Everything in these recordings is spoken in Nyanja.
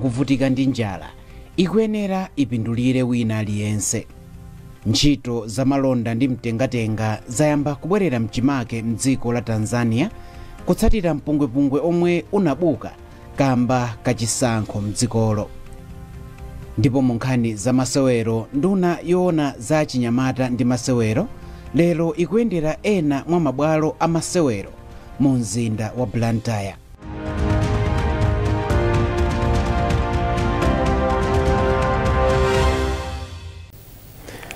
Kuvutika ndi njala ikuyenera ipindulire wina aliyense. Ntchito zamalonda ndi mtengatenga zayamba kubwerera mchimake mdziko la Tanzania kutsatira mpungwepungwe omwe unabuka kamba kachisankho mdzikolo. Ndipo mu nkhani za masewero, nduna yoona za chinyamata ndi masewero lero ikuyendera ena mwa mabwalo a masewero mu mzinda wa Blantyre.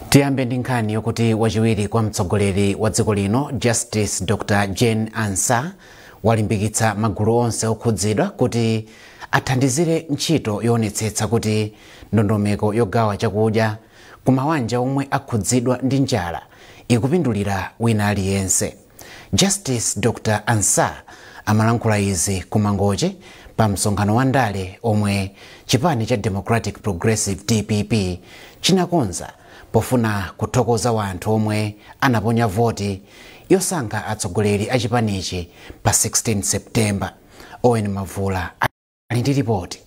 Tiyambe ndi nkhani yokuti wachiwiri kwa mtsogoleri wa dziko lino, Justice Dr Jane Ansah, walimbikitsa magulu onse okhudzidwa kuti athandizire ntchito yoonetsetsa kuti ndondomeko yogawa chakudya ku mawanja omwe akhudzidwa ndi njala ikupindulira wina aliyense. Justice Dr Ansah amalankhula izi ku Mangochi pa msonkhano wa ndale omwe chipani cha Democratic Progressive, DPP, chinakonza pofuna kuthokoza wanthu omwe anaponya voti yosankha atsogoleri a chipanichi pa 16 September. Owen Mavula ali ndi ripoti.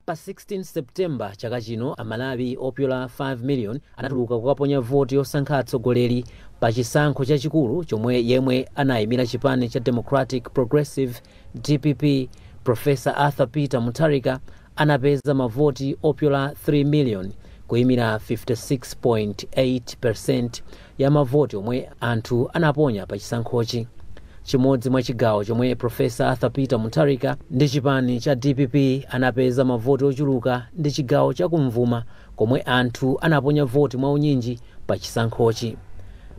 Pa 16 September chaka chino, Amalawi opyola 5 million anatuluka kukaponya voti yosankha atsogoleri pa chisankho chachikulu chomwe yemwe anayimira chipani cha Democratic Progressive, DPP, Professor Arthur Peter Mutharika anapeza mavoti opyola 3 million, kuyimira 56.8 ya mavoti omwe anthu anaponya pa chisankhochi. Chimodzi mwa chigawo chomwe Professor Arthur Peter Mutharika ndi chipani cha DPP anapeza mavoti ochuluka ndi chigawo chakumvuma, komwe anthu anaponya voti mwaunyinji pa chisankhochi.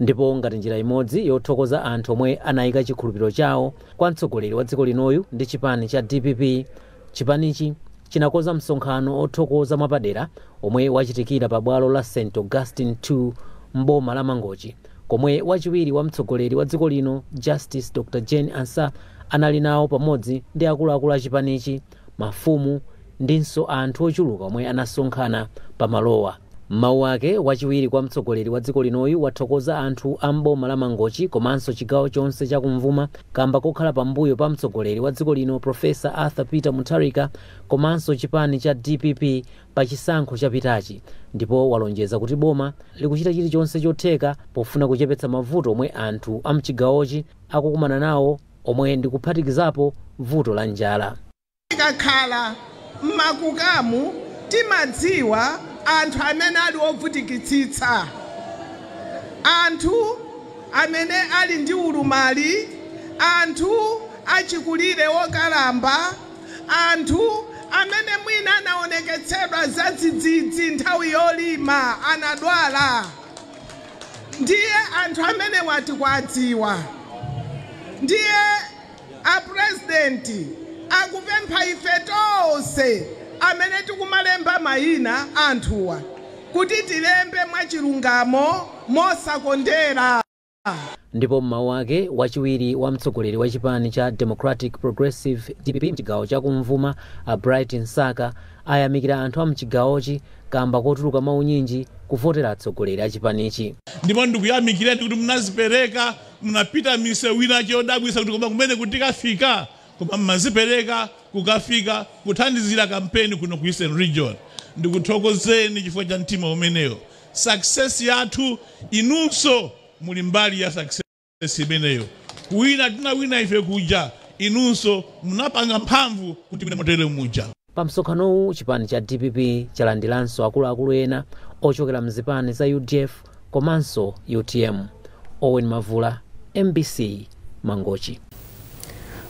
Ndipo ngati njira imodzi yothokoza anthu omwe anayika chikhulupiriro chawo kwa mtsogoleri wa dziko linoyu ndi chipani cha DPP, chipanichi chinakonza msonkhano othokoza mwapadera omwe wachitikira pa bwalo la St Augustine 2 mboma la Mangochi, komwe wachiwiri wa mtsogoleri wa dziko lino, Justice Dr Jane Ansah, anali nawo pamodzi ndi akuluakulu a chipanichi, mafumu ndinso anthu ochuluka omwe anasonkhana pamalowa. Mawu ake, wachiwiri kwa mtsogoleri wa dziko linoyu wathokoza anthu a mboma la Mangochi komanso chigawo chonse chakumvuma kamba kokhala pambuyo pa mtsogoleri wa dziko lino, Professor Arthur Peter Mutharika, komanso chipani cha DPP pa chisankho chapitachi. Ndipo walonjeza kuti boma likuchita chilichonse chotheka pofuna kuchepetsa mavuto omwe anthu a mchigawochi akukumana nawo, omwe ndikuphatikizapo vuto la njala. Tikakhala mmakukamu timadziwa anthu amene ali ovutikitsitsa, anthu amene ali ndi ulumali, anthu achikulire okalamba, anthu amene mwina anaoneketsedwa zadzidzidzi nthawi yolima, anadwala. Ndiye anthu amene wati kwadziwa. Ndiye apurezidenti akupempha ife tonse amene tikumalemba mayina anthuwa kuti tilembe mwachilungamo, mosakondera. Ndipo mmawu ake, wachiwiri wa mtsogoleri wa chipani cha Democratic Progressive, DPP, mchigawo chakumvuma, a Bright Msaka, ayamikira anthu a mchigawochi kamba kotuluka maunyinji kuvotera atsogoleri a chipanichi. Ndipo ndikuyamikireni kuti munazipereka, munapita misewu ina chodabwisa kuti koma kumene kuti tikafika, koma mmazipereka kukafika kuthandizira kampeni kuno ku Eastern Region. Ndikuthokozeni chifukwa cha mtima umeneyo. Success yathu, inunso muli mbali ya success imeneyo. Wina tinawina ife kuja, inunso munapanga mphamvu kuti mwine motere muja. Pa msonkhanowu, chipani cha DPP chalandiranso akuluakulu ena ochokera mzipani za UDF komanso UTM. Owen Mavula, MBC, Mangochi.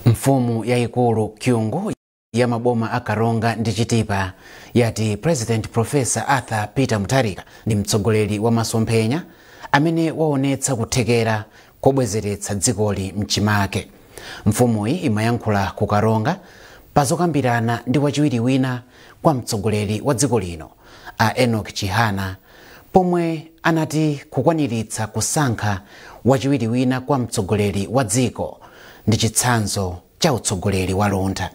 Mfumu yayikulu Kyungu ya maboma a Karonga ndi Chitipa yati President Professor Arthur Peter Mutharika ndi mtsogoleri wa masomphenya amene waonetsa kuthekera kobwezeretsa dzikoli mchimake. Mfumuyi imayankhula ku Karonga pazokambirana ndi wachiwiri wina kwa mtsogoleri wa dziko lino, a Enoch Chihana, pomwe anati kukwaniritsa kusankha wachiwiri wina kwa mtsogoleri wa dziko ndi chitsanzo cha utsogoleri wa luntha.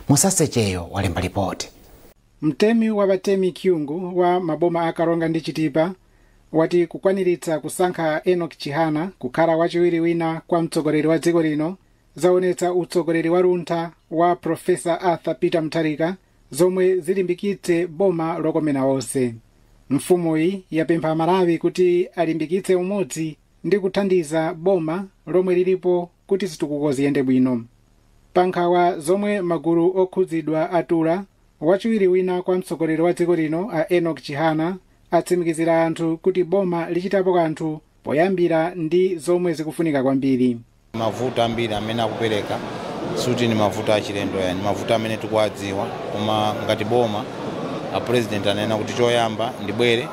Musasecheyo walemba ripoti. Mtemi wa batemi Kyungu wa maboma a Karonga ndi Chitipa wati kukwaniritsa kusankha Enoch Chihana kukhala wachiwiri wina kwa mtsogoleri wa dziko lino zaonetsa utsogoleri wa luntha wa Professor Arthur Peter Mutharika. zomwe zilimbikitse boma lokomera onse. Mfumuyi yapempha Amalawi kuti alimbikitse umodzi ndi kuthandiza boma lomwe lilipo kuti zitukuko ziyende bwino. Pa nkhawa zomwe magulu okhudzidwa atula, wachiwiri wina kwa mtsogoleri wa dziko lino a Enoch Chihana atsimikizira anthu kuti boma lichitapo kanthu poyambira ndi zomwe zikufunika kwambiri. Mavuto ambiri amene akupereka suti ni mavuto achilendo, yani mavuto amene tikuwadziwa, koma ngati boma a president anena kuti choyamba ndibwere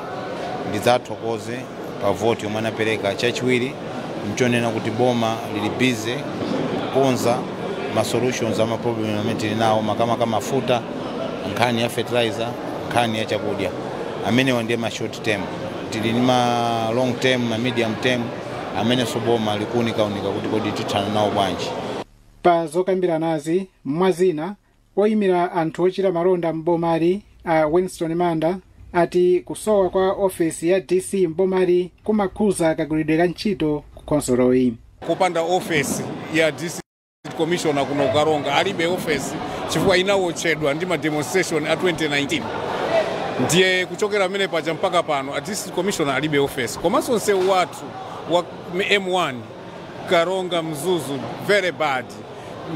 ndidzathokoze pa voti yomwe anapereka. Chachiwiri nchonena kuti boma lili busy kukonza ma solutions ama problem amene tili nawo, makamaka mafuta, nkhani ya fertilizer, nkhani ya chakudya. Amenewa ndiye ma short term. Tili ndi ma long term, ma medium term amenenso boma likuunikaunika kuti kodi tithana nawo bwanji. Pa zokambiranazi, mwazina, oyimira anthu ochita malonda m'bomali a Winston Manda ati kusowa kwa ofesi ya DC m'bomali kumakhuza kagwiridwe ka ntchito ku khonsoloyi. Kupanda ofesi ya district commissioner kuno Karonga, alibe ofesi chifukwa inawotchedwa ndi ma demonstration a 2019. Ndiye kuchokera pamene paja mpaka pano a district commissioner alibe ofesi. Komanso msewu wathu wa M1 Karonga Mzuzu, very bad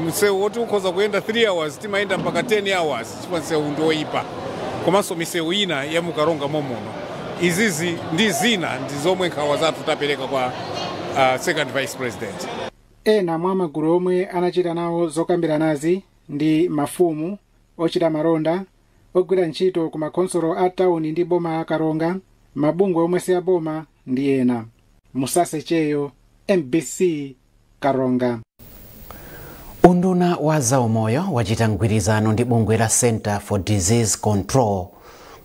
msewu woti ukhoza kuyenda 3 hours, timayenda mpaka 10 hours chifukwa msewu ndi oyipa, komanso misewu ina ya muKaronga momuno. Izizi ndi zina ndi zomwe nkhawa zathu tapereka kwa second vice president. Ena mwa magulu omwe anachita nawo zokambiranazi ndi mafumu, ochita malonda, ogwira ntchito ku makhonsolo a tawuni ndi boma la Karonga, mabungwe omwe si aboma ndi ena. Musase Cheyo, MBC, Karonga. Unduna wa zaumoyo wachita mgwirizano ndi bungwe la Center for Disease Control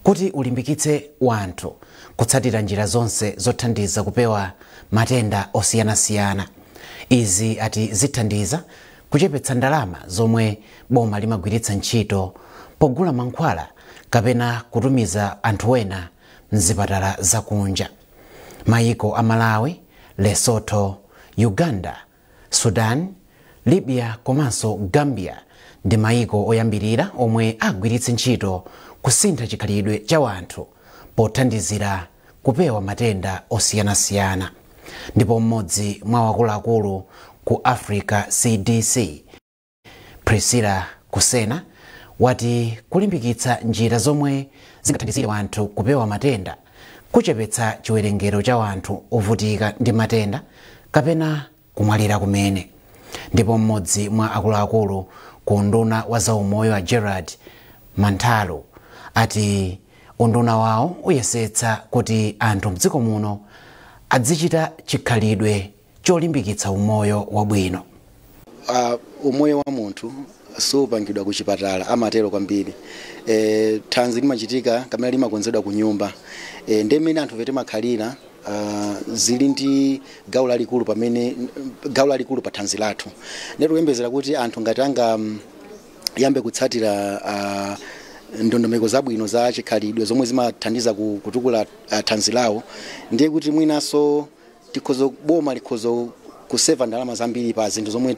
kuti ulimbikitse wanthu kutsatira njira zonse zothandiza kupewa matenda osiyanasiyana. Izi ati zithandiza kuchepetsa ndalama zomwe boma limagwiritsa ntchito pogula mankhwala kapena kutumiza anthu ena mzipatala zakunja. Mayiko a Malawi, Lesotho, Uganda, Sudan, Libya komanso Gambia ndi mayiko oyambirira omwe agwiritse ntchito kusintha chikhalidwe cha wanthu pothandizira kupewa matenda osiyanasiyana. Ndipo mmodzi mwa wakuluakulu ku Africa CDC, Priscilla Kusena, wati kulimbikitsa njira zomwe zingathandizire wanthu kupewa matenda kuchepetsa chiwerengero cha wanthu ovutika ndi matenda kapena kumwalira kumene. Ndipo mmodzi mwa akuluakulu ku unduna wa zaumoyo a Gerard Mantalo ati unduna wawo uyesetsa kuti anthu mdziko muno adzichita chikhalidwe cholimbikitsa umoyo wabwino. Umoyo wa munthu supangidwa ku chipatala, amatero kwambiri. Thanzi limachitika kamene limakonzedwa ku nyumba. Ndi mmene anthu timakhalira zili ndi gawo lalikulu pamene gawo lalikulu pa thanzi lathu. Ndeti kuyembezera kuti anthu ngati anga yambe kutsatira ndondomeko zabwino za chikhalidwe zomwe zimathandiza kutukula thanzi lawo, ndiye kuti mwinanso tikhoza, boma likhoza kuseva ndalama zambiri pa zinthu zomwe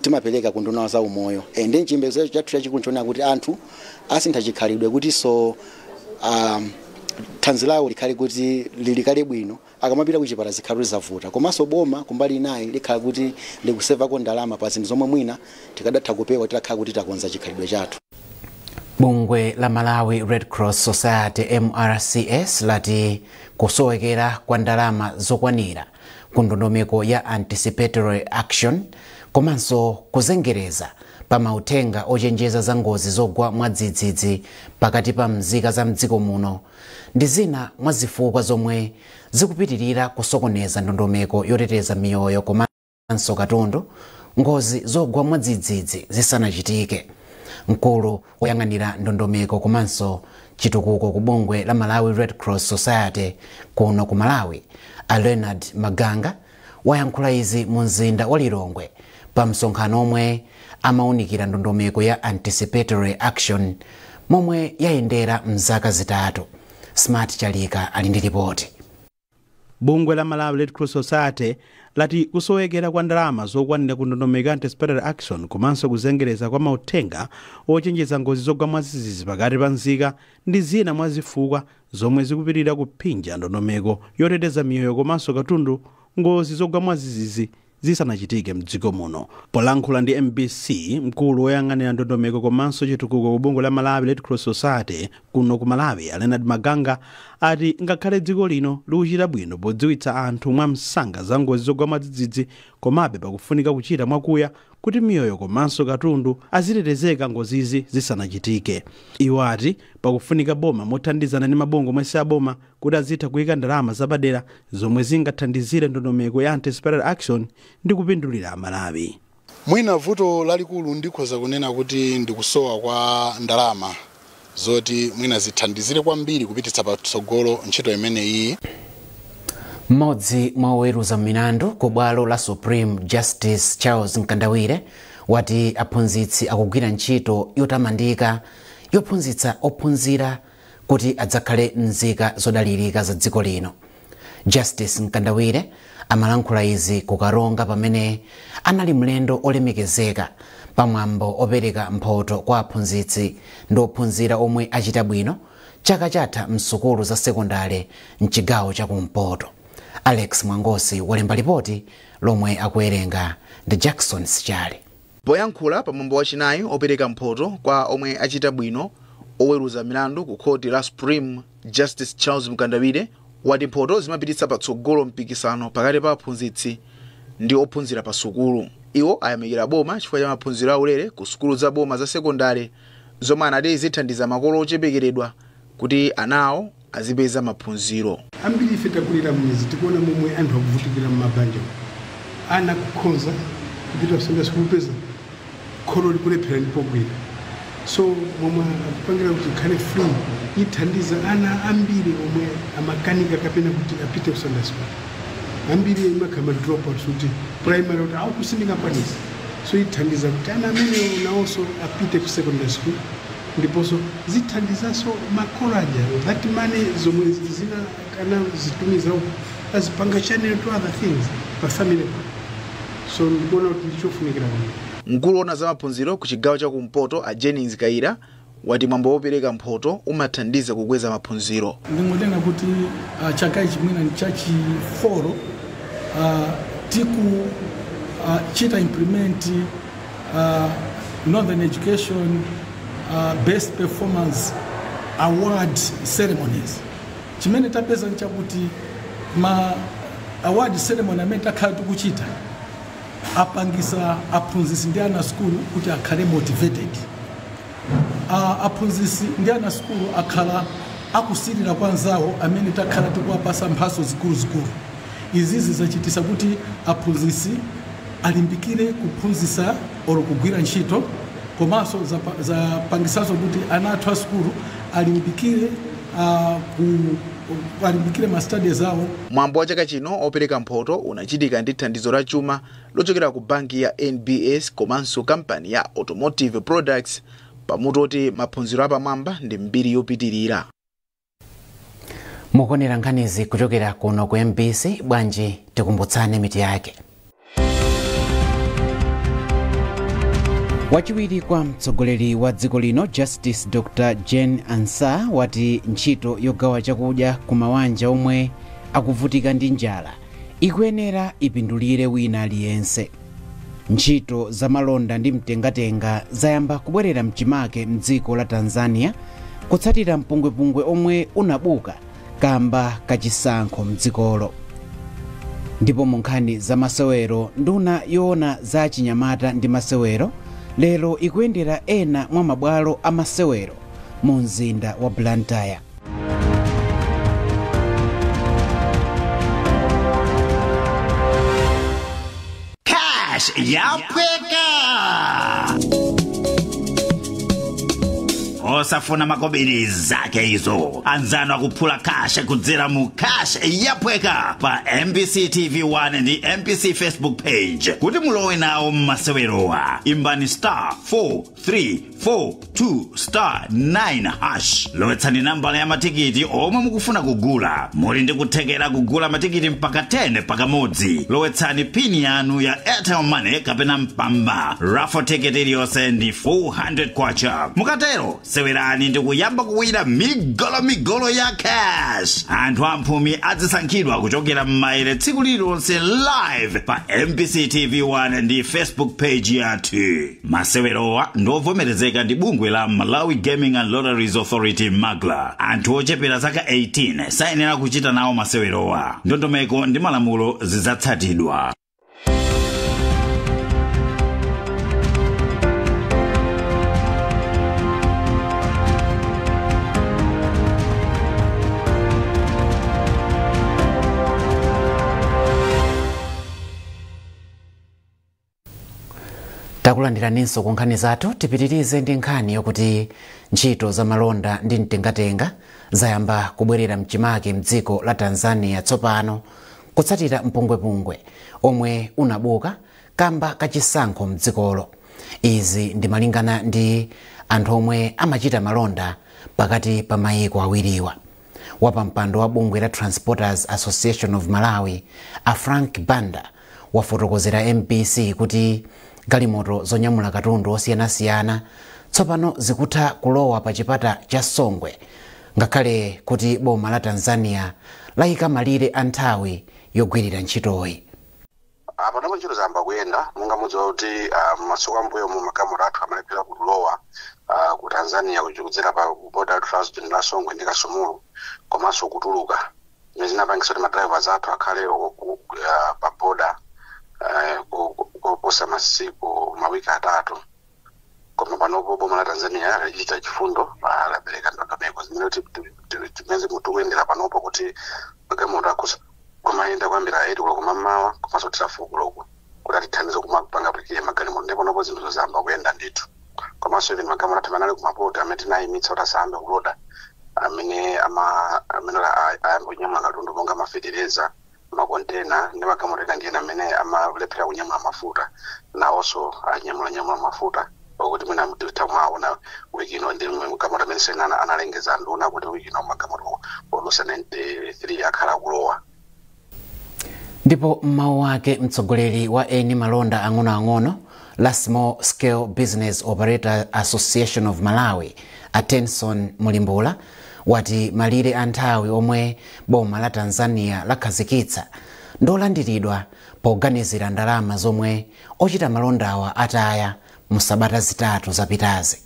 timapereka ku nduna za umoyo. Ndi chiyembekezo chathu chachikulu nchoona kuti anthu asintha chikhalidwe kuti so thanzi lawo likhale kuti lilikale bwino, akamapita kuchipatala zikhale zavuta, komanso boma kumbali inayi likhala kuti likusevako ndalama pa zinthu zomwe mwina tikadatha kupewa titakhala kuti takonza chikhalidwe chathu. Bungwe la Malawi Red Cross Society, MRCS, lati kusowekera kwa ndalama zokwanira ku ndondomeko ya anticipatory action komanso kuzengereza pa mauthenga ochenjeza za ngozi zogwa mwadzidzidzi pakati pa mzika za mdziko muno ndi zina mwa zifukwa zomwe zikupitirira kusokoneza ndondomeko yoteteza miyoyo komanso katundu ngozi zogwa mwadzidzidzi zisanachitike. Mkulu woyang'anira ndondomeko komanso chitukuko ku bungwe la Malawi Red Cross Society kuno ku Malawi, a Leonard Maganga, wayankhula izi mu mzinda wa Lilongwe pa msonkhano omwe amawunikira ndondomeko ya anticipatory action momwe yayendera mzaka 3. Smart Chalika ali ndi ripoti. Bungwe la Malawi Red Cross Society lati kusowekera kwa ndalama zokwanira ku ndondomeko ya anticipatory action komanso kuzengereza kwa mauthenga ochenjeza ngozi zogwa mwadzidzidzi pakati pa nzika ndi zina mwa zifukwa zomwe zikupitirira kuphinja ndondomeko yoteteza miyoyo komanso katundu ngozi zogwa mwadzidzidzi zisanachitike mdziko muno. Polankhula ndi MBC, mkulu woyang'anira ndondomeko komanso chitukuko ku bungwe la Malawi Red Cross Society kuno ku Malawi, Leonard Maganga, ati ngakhale dziko lino likuchita bwino podziwitsa anthu mwamsanga za ngozi zogwa mwadzidzidzi, komabe pakufunika kuchita mwakuya kuti miyoyo komanso katundu azitetezeka ngozizi zisanachitike. Iwo ati pakufunika boma mothandizana ndi mabungwe omwe si aboma kuti azitha kuyika ndalama zapadera zomwe zingathandizire ndondomeko ya anticipatory action ndi kupindulira Amalawi. Mwina vuto lalikulu ndikhoza kunena kuti ndikusowa kwa ndalama zoti mwina zithandizire kwambiri kupititsa patsogolo ntchito imeneyi. Mmodzi mwa oweruza milandu ku bwalo la Supreme Justice Charles Mkandawire wati aphunzitsi akugwira ntchito yotamandika yophunzitsa ophunzira kuti adzakhale nzika zodalirika za dziko lino. Justice Mkandawire amalankhula izi ku Karonga pamene anali mlendo olemekezeka pamwambo opereka mphoto kwa aphunzitsi ndi ophunzira omwe achita bwino chaka chatha msukulu za sekondale mchigawo chakumpoto. Alex Mwangosi walemba ripoti lomwe akuwerenga ndi Jackson Sichale. Poyankhula pamwambo wachinayi opereka mphoto kwa omwe achita bwino oweruza milandu ku khoti la Supreme Justice Charles Mkandawire wati mphoto zimapititsa patsogolo mpikisano pakati pa aphunzitsi ndi ophunzira pa sukulu. Iwo ayamikira boma chifukwa cha maphunziro aulere ku sukulu za boma za sekondale zomwe anati zithandiza makolo ochepekeredwa kuti anawo azipeza maphunziro. Ambiri ife takulira m'mizi, tikuona momwe anthu akuvutikira m'mabanja, ana kukhonza kupita kusenda sikupeza kholo likulephera ndipo gwira. So momwe akupangira kuti ikhale free ithandiza ana ambiri omwe amakanika kapena kuti apite kusanda sikulu. Ambiri imakhala dropouts kuti primary kuti aukusindingakwanisa, so ithandiza kuti ana amene nawonso apite ku secondary school, ndiponso zithandizanso makolo aja that money zomwe zina kana zitumiza azipanga channel to other things pa family. So ndikuona kuti ndichofunikira kwambiri. Mkulu woona za maphunziro ku chigawo cha kumpoto a Jennings Kaira wati mwambo wopereka mphoto umathandiza kukweza maphunziro. Ndingotenga kuti chaka ichi mwina ni chachi 4 tiku chita implement Northern Education Best Performance Award ceremonies. Chimene tapeza nchakuti ma award ceremony amene takhala tikuchita apangisa aphunzitsi ndi ana sukulu kuti akhale motivated. Aphunzitsi ndi ana sukulu akhala akusilira kwa anzawo amene takhala tikuwapasa mphaso zikuluzikulu. Izizi zachitisa kuti aphunzitsi alimbikire kuphunzitsa olo kugwira ntchito, komanso zapangisanso kuti ana athu a sukulu alimbikire alimbikire ma studies awo. Mwambo wa chaka chino opereka mphoto unachitika ndi thandizo la chuma lochokera ku banki ya NBS komanso kampani ya Automotive Products pamutu oti maphunziro apamwamba ndi mbiri yopitirira. Mukuonera nkhanizi kuchokera kuno ku MBC, bwanji tikumbutsane miti yake. Wachiwiri kwa mtsogoleri wa dziko lino Justice Dr. Jane Ansah wati ntchito yogawa chakudya ku mawanja omwe akuvutika ndi njala ikuyenera ipindulire wina aliyense. Ntchito zamalonda ndi mtengatenga zayamba kubwerera mchimake mdziko la Tanzania kutsatira mpungwepungwe omwe unabuka kamba kachisankho mdzikolo. Ndipo mu nkhani za masewero, nduna yoona za chinyamata ndi masewero lero ikuyendera ena mwa mabwalo a masewero mu mzinda wa Blantyre. Cash yaphweka. Osafuna makobiri zake izo. Anzanu akuphula cash kudzera mu Cash Yaphweka pa MBC TV 1 ndi MBC Facebook page. Kuti mulowe nawo mmasewerowa, imbani *4342*9#. Lowetsani nambala ya matikiti omwe mukufuna kugula. Muli ndi kuthekera kugula matikiti mpaka 10 pakamodzi. Lowetsani pin yanu ya Airtel Money kapena Mpamba. Raffle ticket iliyonse ndi 400 kwacha. Mukatero sewerani ndi kuyamba kuwina migolo ya cash. Anthu amphumi azisankhidwa kuchokera m'maere tsiku lililonse live pa MBC TV 1 ndi Facebook page yathu. Masewerowa ndovomerezeka ndi bungwe la Malawi Gaming and Lotteries Authority, MAGLA. Anthu ochepera zaka 18 sayenera kuchita nawo masewerowa. Ndondomeko ndi malamulo zidzatsatidwa. Takulandiraninso ku nkhani zathu. Tipitirize ndi nkhani yokuti ntchito za malonda ndi mtengatenga zayamba kubwerera mchimake mdziko la Tanzania tsopano, kutsatira mpungwepungwe omwe unabuka kamba kachisankho mdzikolo. Izi ndi malingana ndi anthu omwe amachita malonda pakati pa mayiko awiriwa. Wapampando wa bungwe la Transporters Association of Malawi, a Frank Banda, wafotokozera MBC kuti galimoto zonyamula katundu osiyanasiyana tsopano zikutha kulowa pa chipata cha Songwe, ngakhale kuti boma la Tanzania layika malire a nthawi yogwirira ntchitoyi. Panopo ntchito zayamba kuyenda. Monga mudziwa kuti masiku ambuyo mu magalimoto athu amalephera kulowa ku Tanzania kudzera pa border trust la Songwe ndi Kasumulu, komanso kutuluka, zimene zinapangisa kuti madrivers athu akhale pa border koposa masiku mawiki 3. Koma panopo boma la Tanzania lachita chifundo, lapereka ndondomeko zimene timene tikuyendera panopo kuti magalimoto akhoza kumayenda kuyambira 8 koloko mammawa komanso kuthira 4 koloko, kuti atithandize kumapanga aplikire magalimoto. Ndipo panopo zinthu zayamba kuyenda ndithu. Komanso even magalimoto athu amene ali kumapoti amene tinayimitsa kuti asayambe kuloda, amene ayamba kunyamula katundu monga mafetereza, makontena ndi magalimoto ena ndi ena amene amalephera kunyamula mafuta, nawonso anyamulanyamula mafuta, okuti mwina titha kumaona wiki ino ndi magalimoto amene sena analengeza nduna kuti wiki ino magalimoto odusa 93 akhala akulowa. Ndipo mmawu ake, mtsogoleri wa eni malonda ang'onoang'ono la Small Scale Business Operator Association of Malawi, Atenson Mulimbula, wati malire a nthawi omwe boma la Tanzania lakhazikitsa ndolandiridwa poganizira ndalama zomwe ochita malondawa ataya mu sabata 3 zapitazi.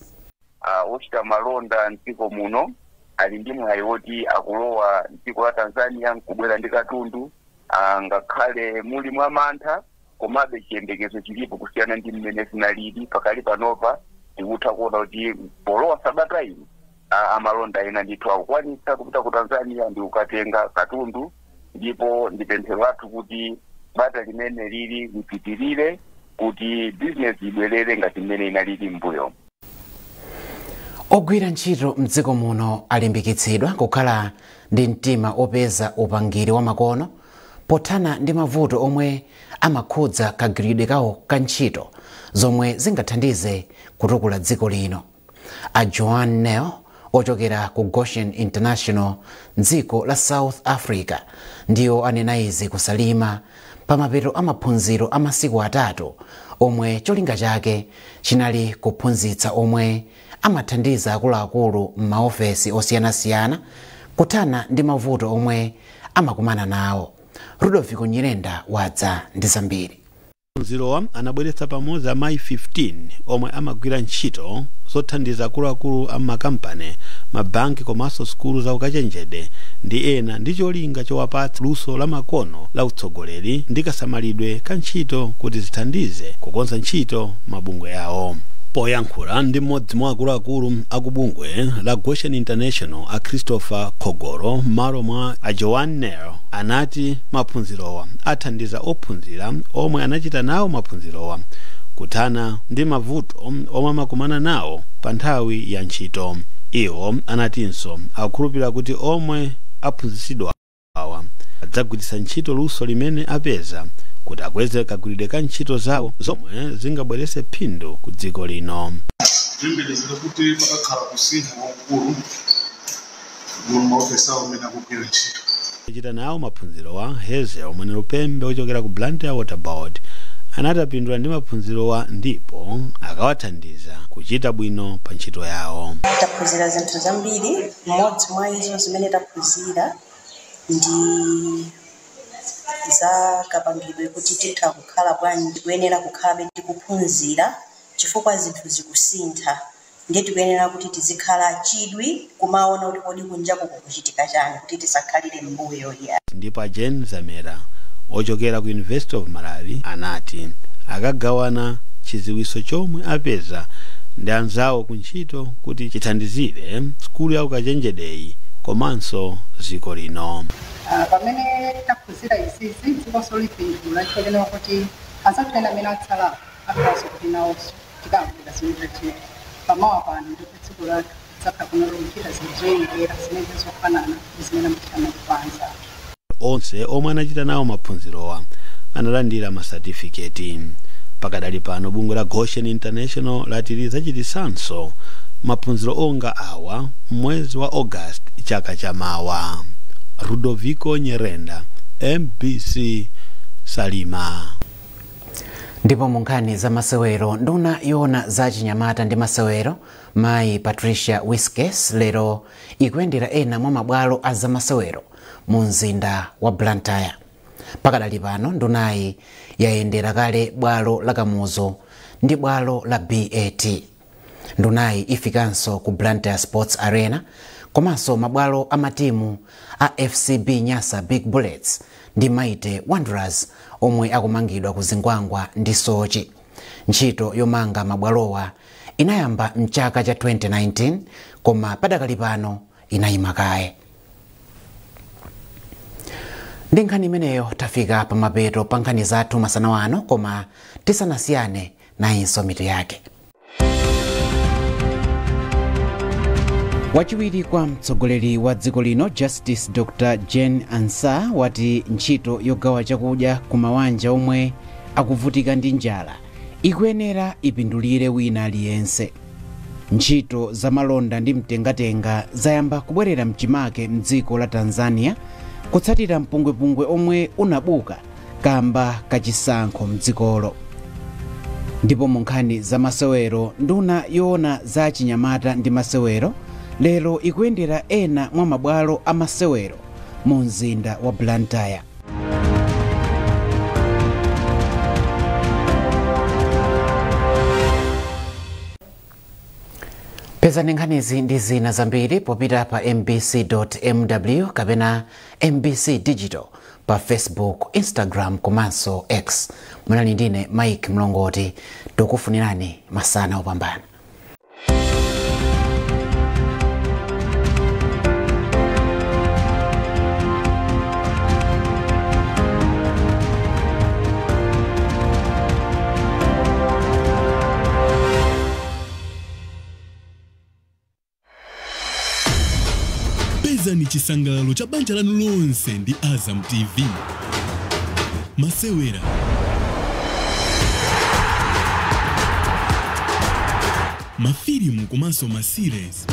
Ochita malonda mdziko muno ali ndi mwayi woti akulowa mdziko la Tanzania nkubwera ndi katundu, ngakhale muli mwa mantha, komabe chiyembekezo chilipo kusiyana ndi mmene zinalili pakali panopa. Tikutha kuona kuti polowa sabata ino amalonda ena ndithu akukwanitsa kupita ku Tanzania ndi kukatenga katundu, ndipo ndi pemphero lathu kuti bata limene lili lipitirire kuti bizinesi ibwerere ngati mmene inalili mbuyo. Ogwira ntchito mdziko muno alimbikitsidwa kukhala ndi mtima opeza upangiri wa makono pothana ndi mavuto omwe amakhudza kagwiridwe kawo ka ntchito zomwe zingathandize kutukula dziko lino. A Joan Nel ochokera ku Goshen International mdziko la South Africa ndiwo anena izi kusalima pamapeto amaphunziro amasiku 3 omwe cholinga chake chinali kuphunzitsa omwe amathandiza akuluakulu m'maofesi osiyanasiyana kuthana ndi mavuto omwe amakumana nawo. Rudolfo Nyirenda wadza ndi zambiri. Maphunzirowa anabweretsa pamodzi amayi 15 omwe amagwira ntchito zothandiza akuluakulu a makampani, mabanki komanso sukulu za ukachenjede ndi ena, ndi cholinga chowapatsa luso la makono la utsogoleri ndi kasamalidwe ka ntchito kuti zithandize kukonza ntchito mabungwe awo. Poyankhula ndi mmodzi mwa akuluakulu akubungwe la Goshen International, a Christopher Khogoro, m'malo mwa a Joan Nel, anati maphunzirowa athandiza ophunzira omwe anachita nawo maphunzirowa kuthana ndi mavuto omwe amakumana nawo pa nthawi ya ntchito. Iwo anatinso akukhulupirira kuti omwe aphunzitsidwa awa adzagwiritsa ntchito luso limene apeza kuti akweze kagwiridwe ka ntchito zawo zomwe zingabweretse phindu ku dziko lino. Kuyembekezera kuti pakakhala kusintha kwakukulu mu maofesi awo amene akugwira ntchito. Achita nawo maphunzirowa, Hazel Mwene Lupembe ochokera ku Blantyre Water Board anati apindula ndi maphunzirowa ndipo akawathandiza kuchita bwino pa ntchito yawo. Taphunzira zinthu zambiri. Mmodzi mwa izo zimene taphunzira ndi za kapangidwe, kuti titha kukhala bwanji, tikuyenera kukhalabe tikuphunzira chifukwa zinthu zikusintha, ndiye tikuyenera kuti tizikhala chidwi kumaona kuti kodi kunjaku kukuchitika chani, kuti tisakhalire m'mbuyo ya. Ndipo Jen Zamera ochokera ku University of Malawi anati akagawana chidziwitso chomwe apeza ndi anzawo ku ntchito kuti chithandizire sukulu ya ukachenjedeyi komanso dziko lino. Pamene taphunzira izizi, dzikonso lipindula chifukwa kuti anzathu ena amene atsalapo akhalanso kuti nawonso tikambira zimene tachita pamawa pano, ndipo dziko lathu lidzakhala kuno likuchita zinthu zoyenera zimene zofanana ndi zimene amachita mayiko anzathu. Onse omwe anachita nawo maphunzirowa analandira masatifiketi. Pakadali pano bungwe la Goshen International lati lidzachitisanso maphunziro onga awa mwezi wa August chaka chamawa. Rudoviko Nyerenda, MBC, Salima. Ndipo mu nkhani za masewero, nduna yoona za chinyamata ndi masewero mayi Patricia Wiskes lero ikuyendera ena mwa mabwalo a zamasewero mu mzinda wa Blantyre. Pakadali pano ndunayi yayendera kale bwalo la Kamuzu ndi bwalo la BAT. Ndunayi ifikanso ku Blantyre Sports Arena komanso mabwalo a matimu a FCB Nyasa Big Bullets ndi Mighty Wanderers omwe akumangidwa ku Zingwangwa ndi Soche. Ntchito yomanga mabwalowa inayamba mchaka cha 2019, koma padakali pano inayima kaye. Ndi nkhani imeneyo tafika pamapeto pa nkhani zathu masana ano, koma tisanasiyane nayinso mitu yake. Wachiwiri kwa mtsogoleri wa dziko lino Justice Dr Jane Ansah wati ntchito yogawa chakudya ku mawanja omwe akuvutika ndi njala ikuyenera ipindulire wina aliyense. Ntchito zamalonda ndi mtengatenga zayamba kubwerera mchimake mdziko la Tanzania kutsatira mpungwepungwe omwe unabuka kamba kachisankho mdzikolo. Ndipo mu nkhani za masewero, nduna yoona za chinyamata ndi masewero lero ikuyendera ena mwa mabwalo a masewero mu mzinda wa Blantyre. Pezani nkhanizi ndi zina zambiri popita pa mbc.mw kapena MBC Digital pa Facebook, Instagram komanso X. Munali ndine Mike Mlongoti, tikufunirani masana opambana. Pezani chisangalalo cha banja lanu lonse ndi Azam TV. Masewera, mafilimu komanso ma series.